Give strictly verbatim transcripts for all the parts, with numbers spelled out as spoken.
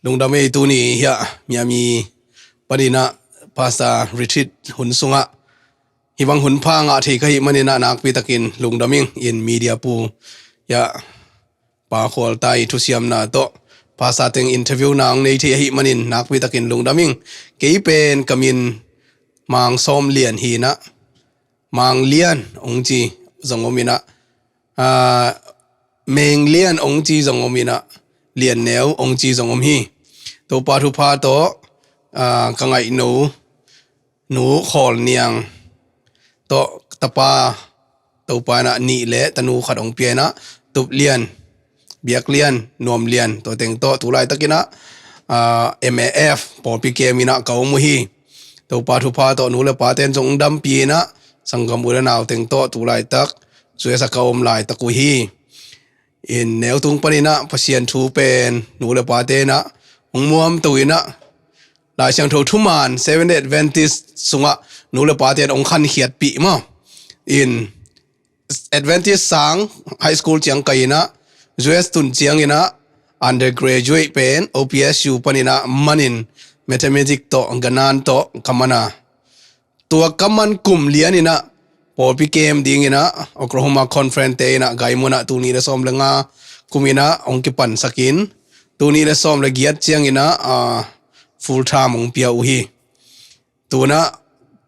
Lungdam ei. Tuni hiah Miami paninah Pastor Retreat hun sungah hibang hun pha ngah thei ka hih maninah nakpi takin lungdam ing. In media pu hiah Pa Khualtai thusiamna tawh Pastor teng interview na hong nei thei ahih manin nakpi takin lungdam ing. Kei pen ka min Mang Sawm Lian hinah, Mang Lian hong ci zong om inah, aa, Meng Lian hong ci zong om inah, Lian Neu hong ci zong om hi. Topa thupha tawh, aa, ka ngaihno Nu Khawl Niang tawh tapa Topa inah nih le tanu khat hong pia inah, Tup Lian, Biak Lian, Nuam Lian, tua teng tawh tu laitakinah, aa, M A F pawlpi kem inah ka om uh hi. Topa thupha tawh nu le pa ten zong hong dampi inah, sanggam u le nau teng tawh tu laitak U S a ka om laitak uh hi. In neu tung paninah Pasian thu pen nu le pa tenah hong muamto inah, Lai Siangtho thuman Seventh Day Adventist sungah nu le pa ten hong khankhiatpih maw. In Adventist sang high school ciang ka inah, U S tun ciang inah undergraduate pen O P S U paninah manin mathematics tawh ganan tawh ka mana. Tua ka man kum lian inah pawlpi kem ding inah Oklahoma Conference te inah gai munah tul nih le sawm le nga kum inah hong kipansakin, tul nih le sawm le giat ciang inah, aa, full time hong pia uh hi. Tunah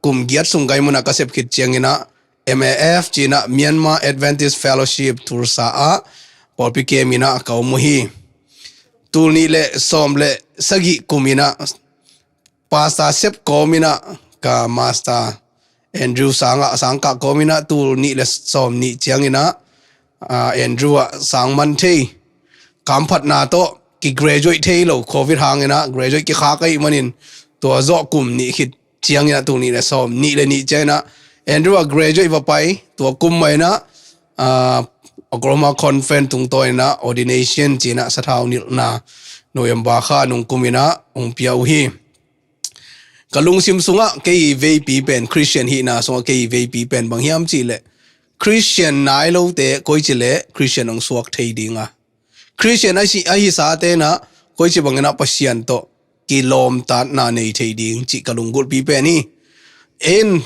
kum giat sung gai munah ka sep khit ciang inah M A F ci inah Myanmar Adventist Fellowship Tulsa ah pawlpi kem inah ka om uh hi. Tul nih le sawm le sagih kum inah Pastor sep kawm inah ka Master Andrew sangah, sangkah kawm inah tul nih le sawm nih ciang inah, aa, Andrew ah sang man thei, kamphatna tawh ki graduate thei lo, covid hang inah graduate kikhak ahih manin tua zawh kum nih khit ciang inah tul nih le sawm nih le nih ciang inah Andrew ah graduate va pai. Tua kum mah inah, aa, Oklahoma Conference tungtawn inah ordination ci inah sathau nilhna November kha nung kum inah hong pia uh hi. Ka lungsim sungah kei veipi pen, Christian hihna sungah kei veipi pen bang hiam cihleh, Christian nai lote koici leh Christian hong suak thei dinga, Christian ahi, ahi sa tenah koici bang inah Pasian tawh kilawmtatna nei thei ding cih ka lunggulhpi pen hi. En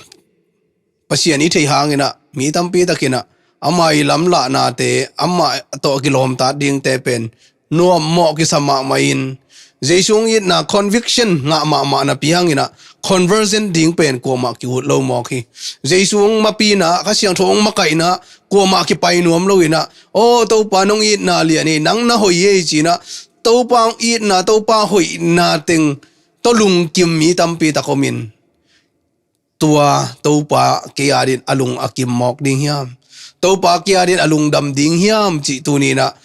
Pasian i theih hang inah mi tampi tak inah ama i lamlahnate, ama tawh kilawmtat dingte pen nuammawh kisa mahmah in, Jesu hong itna conviction ngah mahmah napi hang inah conversion ding pen kuamah ki-ut lo mawk hi. Jesu hong mapina, Kha Siangtho hong makaihna kuamah kipai nuam lo inah, aw Topa nong itna lian hi, nang na hoih hi ci inah Topa hong itna, Topa hoihna teng tawh lungkim mi tampi tak om in, tua Topa kei adin a lung a kim mawk ding hiam? Topa kei adin a lungdam ding hiam cih tuni inah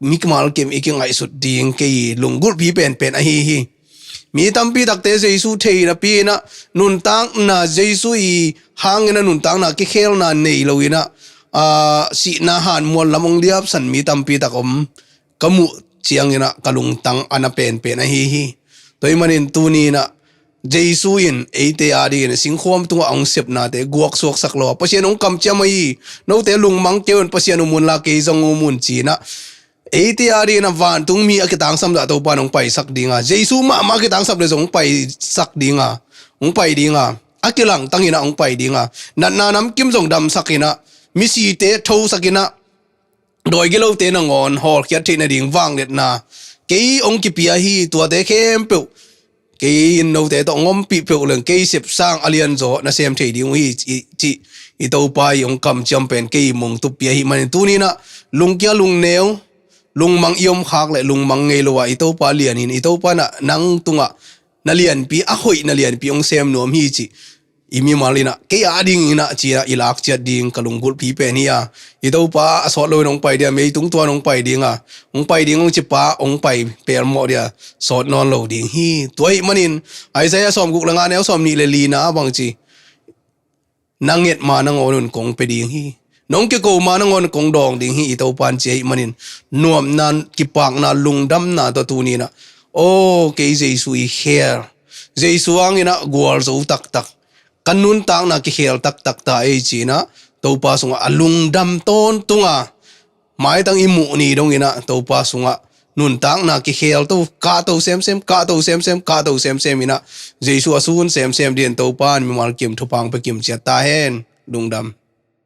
mimal kim i kingaihsut ding kei lunggulhpi penpen ahi hi. Mi tampi takte Jesu thei napi inah nuntakna, Jesu i hang inah nuntakna kikhelna nei lo inah, aa, sihna hanmual lam hong liapsan mi tampi tak om ka muh ciang inah ka lungtang a na penpen ahi hi. Tua ahih manin tuni inah Jesu in eite adingin singkhuam tungah a hong sepnate guaksuaksak lo a, Pasian hong kamciam ahi hi. Note lungmang kei un, Pasian um unla kei zong um un ci inah eite adingin a vantung mi a kitangsam dah Topa in hong paisak dinga, Jesu mahmah a kitangsam le zong hong paisak dinga, hong pai dinga, a kilangtang inah hong pai dinga, natna namkim zong damsak inah, misite thosak inah, dawi gilote nangawn hawlkhiat theih nading vangliatna kei hong kipia hi. Tuate khempeuh kei in note tawh hong ompih peuh leng kei sepsang a lianzaw na sem thei ding uh hi, cih i Topa i hong kamciam pen kei mongtuppih ahih manin tuni inah lungkia lungneu, lungmang i omkhak le lungmang ngei lo a, i Topa lian in, i Topa inah nang tungah na lianpi, a hoih na lianpi hong sem nuam hi cih i mimal inah kei ading inah ci inah i lakciat ding ka lunggulhpi pen hi a. I Topa a sawt loin hong pai dia, meitung tuan hong pai dinga, hong pai ding hong cipa hong pai pelmawh dia, sawt nawn lo ding hi. Tua ahih manin Isaiah sawmguk le nga neu sawmnih le lina ah bang ci, na nget ma nangawn un kong pia ding hi. Nong kiko ma nangawn kong dawng ding hi, i Topa in ci ahih manin nuamna, kipakna, lungdamna tawh tuni inah, aw kei Jesu i khel, Jesu hang inah gualzo taktak, ka nuntakna kikhel taktak ta ei ci inah Topa sungah a lungdam tawntunga, maitang i muh ni dong inah Topa sungah nuntakna kikhel to, kahto semsem, kahto semsem, kahto semsem in ah Jesu a sun semsem dingin Topa in mimal kim thupha hong pia kimciat ta hen. Lungdam.